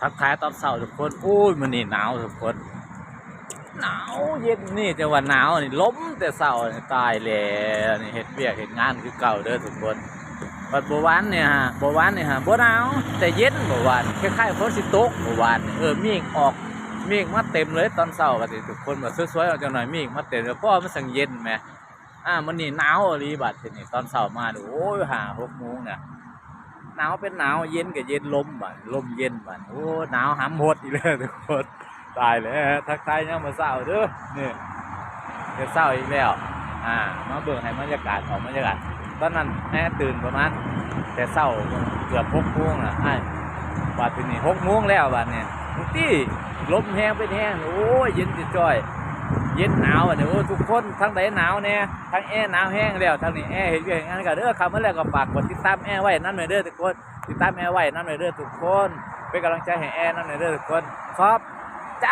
ທັກທາຍຕອນເຊົ້າທຸກຄົນ. ໂອ້ຍ ມື້ນີ້ໜາວທຸກຄົນ ໜາວເຢັນນີ້ ແຕ່ວ່າໜາວນີ້ ລົມແຕ່ເຊົ້ານີ້ ຕາຍແລ້ວ. ນີ້ເຮັດວຽກເຮັດງານຄືເກົ່າເດີທຸກຄົນ. ບັດເມື່ອວານນີ້ຫາ ເມື່ອວານນີ້ຫາບໍ່ໜາວ ແຕ່ເຢັນເມື່ອວານ ຄ້າຍໆຝົນຊິຕົກເມື່ອວານນີ້. ເອີ ເມກອອກ ເມກມາເຕັມເລີຍຕອນເຊົ້າ. ກໍຊິທຸກຄົນວ່າສວຍໆ ເອົາຈັກໜ່ອຍ ເມກມາເຕັມ ແລ້ວພໍມັນຈັ່ງເຢັນແໝ. ອາ ມື້ນີ້ໜາວອີ່ຫຼີ. ບັດທີນີ້ຕອນເຊົ້າມາ ໂອ້ຍ ຫ້າຫົກໂມງນະ ໜາວເປັນໜາວ ເຢັນກໍເຢັນ ລົມບາດ ລົມເຢັນບາດ. ໂອ້ ໜາວຫຳຫົດອີກແລ້ວທຸກຄົນ ຕາຍແລ້ວ. ທັກທາຍຍາມເຊົ້າເດີ ນີ້ ເຊົ້າອີກແລ້ວ. ອາ ມາເບິ່ງໃຫ້ບັນຍາກາດ ອອກບັນຍາກາດ. ຕອນນັ້ນແອຕື່ນປະມານແຕ່ເຊົ້າ ເກືອບຫົກໂມງນະ ອ້າຍ. ບັດທີນີ້ຫົກໂມງແລ້ວ ບັດນີ້ ຕິ ລົມແຮງເປັນແຮງ ໂອ້ຍ ເຢັນຈ່ອຍໆ ເຢັນໜາວ. ບັດນີ້ ໂອ້ ທຸກຄົນ ທາງໃດໜາວແດ່? ທາງແອໜາວແຮງແລ້ວ ທາງນີ້ແອເຮັດວຽກເຮັດງານ. ກໍເດີ ເຂົ້າມາແລ້ວກໍຝາກກົດຕິດຕາມແອໄວ້ນຳແດ່ເດີທຸກຄົນ ຕິດຕາມແອໄວ້ນຳແດ່ເດີທຸກຄົນ ເປັນກຳລັງໃຈໃຫ້ແອນຳແດ່ເດີທຸກຄົນ. ຂອບໃຈ.